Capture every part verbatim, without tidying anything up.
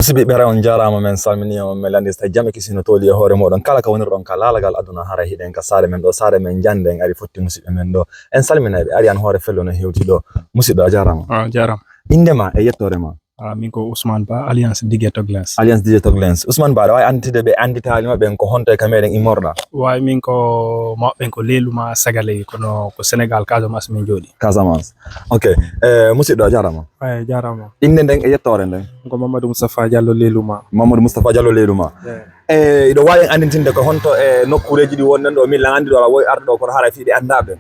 Musidɓe ɓe, on njaaraama, men salminii on, men lanndii so tawii jam e kisii no tooli e hoore mooɗon. Kala ka wonirɗon ka laalagal aduna, haray hiɗen ka saare men ɗo, saare men jannde, en ari fotti musidɓe men ɗo. En salminay ɓe, ari an hoore fello no hewti ɗo. Musidɗo, a jaaraama. A jaaraama. Innde ma e yettoore ma? Ah, min ko Ousmane Ba, Alliance Digue Toglens. Alliance Digue Toglens. Ousmane Ba, aɗa waawi annditinde ɓe annditaali ma ɓen ko honto e ka meɗen immorɗa? Waawi min ko mawɓe ɓen ko Leeluma Sagale, kono ko Sénégal, Casamance min jooɗi. Casamance. Ok. Eh, musidɗo, a jaaraama. Eyi, jaaraama. Innde nden e yettoore nden? Ko Mamadou Moustapha Diallo Leeluma. Mamadou Moustapha Diallo Leeluma. Eyi. Eh, iɗo waawi en annditinde ko honto e nokkuureeji ɗi wonɗen ɗo, min lan anndi ɗo aɗa wowi arde ɗo, kono haray fii ɓe anndaa ɓen?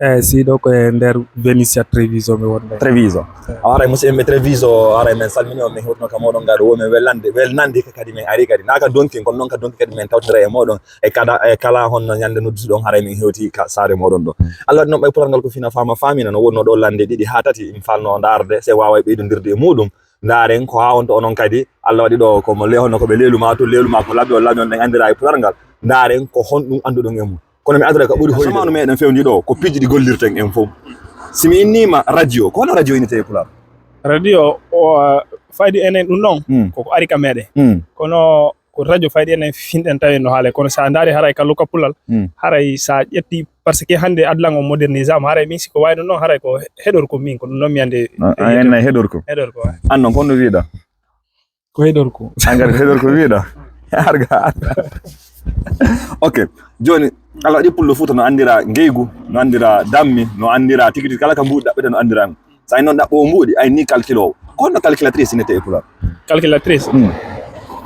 Eyi, si ɗo ko e nder Venezia Treviso mi wonde. Treviso. Eyi. A haray musidɓe Treviso, haray men salmini on, men hewtino ka mooɗon ngaɗo wo men welnande, welnande ka kadi men ari kadi. Naa ka donkin, kono non ka donkin kadi men tawtira e mooɗon. E kada, e kala honno ñande nodduɗon, haray min hewti ka saare mooɗon ɗo. Allah waɗi noon ɓay pularngal ko fina faama faamina, no wonno ɗo lande ɗiɗi haa tati, mi falno ndaarde, se waaway ɓeydondirde e muuɗum. Ndaaren ko haa on to onon kadi, Allah waɗi ɗo ko mo le-, honno ko ɓe leelu ma to, leelu ma ko labi on, labi on ɗen anndira e pularngal. Ndaaren ko honɗum annduɗon e mum. Kono mi adora ka ɓuri hoyde. Samaanu meɗen fewndi ɗo, ko piiji ɗi gollirten en fof. Si mi innima radio, ko hono radio innete e pular? Radio, o, faydi enen ɗum ɗon, mm, koko ari ka meɗen. Mm. Kono ko radio fayde enen finɗen tawi no haale, kono sa ndaari haray ka luka pulal, mm, haray sa ƴetti, parce que hannde adlan o modernisama, haray min siko wayno noon, haray ko heɗor ko min, ko ɗum noon mi ande. A, a enna heɗor ko? Heɗor ko, waay. An noon, kono wiɗa? Ko heɗor ko. An kadi ko heɗor ko wiɗa? Arga. Ok, jooni, Allah waɗi pullo Fuuta no anndira ngeygu, no anndira dammi, no anndira tigi tigi, kala ka mbuuɗi ɗaɓɓete no anndira. So a noon ɗaɓɓoowo mbuuɗi, a ni calculowo. Ko honno calculatrice innete e pular? Calculatrice? Mm.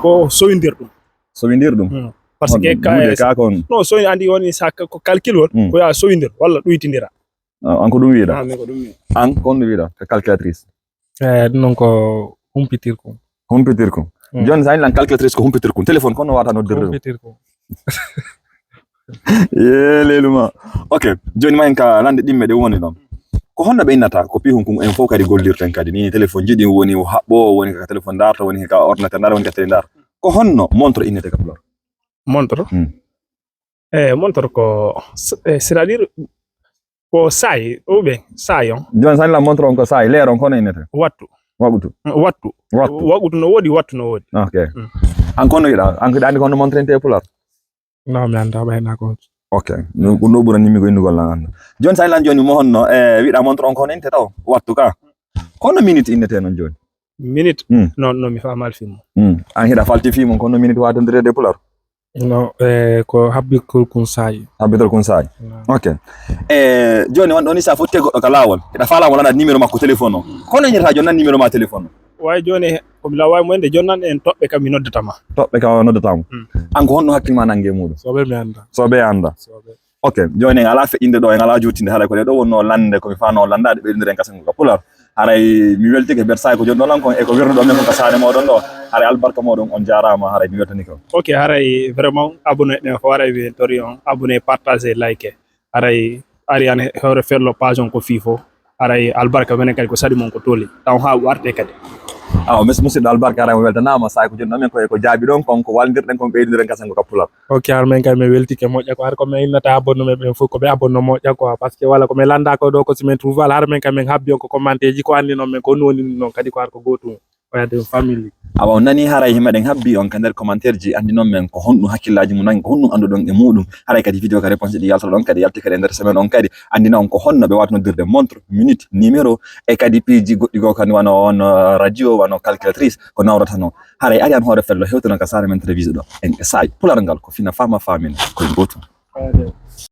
Ko sowindirɗum. Sowindirɗum? Mm. Parce que ka, mbuuɗi ka kon? Non, sowin andi woni sa ka-, ko calcul won, mm, ko ya sowindir, walla ɗuytindira. Ah, an ko ɗum wiɗa? Ah, min ko ɗum wiɗa. An ko honno wiɗa? Ko calculatrice? Eh, ɗum noon ko humpitirko. Humpitirko. Mm. Jooni sa inni lan calculatrice ko humpitirko. Téléphone ko honno wata noddirde ɗum? Humpitirko. Yee, leelu ma. Ok, jooni ma en ka lande ɗimme ɗe woni ɗon. Ko honno ɓe innata ko pihun kun en fof kadi gollirten kadi? Ni téléphone jiɗi woni o haɓɓo, woni ka téléphone darta, woni ka ordinateur darta, woni ka télé darta. Ko honno montre innete ka pular? Montre? Hmm. Eh, montre ko s-, eh, c'est-à-dire ko saayi, ou bien saayi on. Jooni sa inni lan montre on ko saayi, leer on ko honno innete? Wattu. Wagutu. Mm, wattu. Wattu. Wagutu no woodi, wattu no woodi. Ok. Mm. An ko honno wiɗa? An ko andi ko honno montre innete e pular? Non, mi anndaa ɓay na ko. Ok. No, ko ɗum ɗo ɓurani mi ko innugol lan annda. Jooni sa inni lan jooni mo honno, eh, wiɗa montre on ko honno innete taw? Wattu ka. Ko honno minute innete noon jooni? Minute? Hmm. Non, non, mi faamaali fii mum. Hmm. An hiɗa falti fii mum, ko honno minute waatondirede e pular? Non, eh, ko habbitol kun saayi. Habbitol kun saayi. Non. Ok. Eh, jooni won ɗon ni sa fotti e goɗɗo ka laawol. Hiɗa faalaa mo lanndade numéro makko téléphone o. Ko honno innirta jooni nan numéro ma téléphone o? Way jooni, ko mi laaway mo ende, jooni nan en toɓɓe kam mi noddata ma. Toɓɓe kam o noddata mo. Hmm. An ko honno hakkil ma nangi e muuɗum? Soɓe mi annda. Soɓe annda. Soɓe. Ok, jooni en alaa feƴƴinde ɗo, en alaa juutinde, haray ko ɗe ɗo wonno lande, ko mi faano landaade, ɓeydude en ka senngo ka pular. Haray mi weltike, mbeɗa saawi ko jooni ɗo lan kon, e ko wirnuɗo men kon ka saare mooɗon ɗo. Haray albarka mooɗon, on jaaraama, haray mi weltanike on. Ok, haray vraiment abonné ɗen fof, haray mi tori on, abonné, partage, like. Haray ari an hoore fello page on ko fii fof. Haray albarka menen kadi ko saɗi mon ko tooli. Taw haa warte kadi. Awa, mes-, musidɗo albarka, haray mo weltanaama, saa'i ko jooni ɗo men ko e ko jaabi ɗon kon, ko walndirɗen kon, ɓeydude en ka senngo ka pular. Ok, har men kay mi weltike moƴƴa ko har ko men innata abonné men ɓen fof ko ɓe abonné moƴƴa quoi, parce que wala ko men lannda ko ɗo ko si men trouval har men kay men habbi on ko commentaire ji ko anndi noon men ko woni noon kadi ko har ko gootum o yahde famille. Awa, on nani haray hima ɗen habbi on ka nder commentaire ji anndi noon men ko honɗum hakkillaaji mum nangi, ko honɗum annduɗon e muɗum. Haray kadi vidéo ka réponse ɗi yaltoɗon kadi yalti kadi e nder semaine on kadi anndina on ko honno ɓe waawata noddirde montre, minute, numéro e kadi piiji goɗɗi goo kan wano on, uh, radio, wano calculatrice ko nawrata noon. Haray ari an hoore fello hewtono ka saare men télévisé ɗo. En e saa'i pular ngal ko fina faama faamina koye gootum.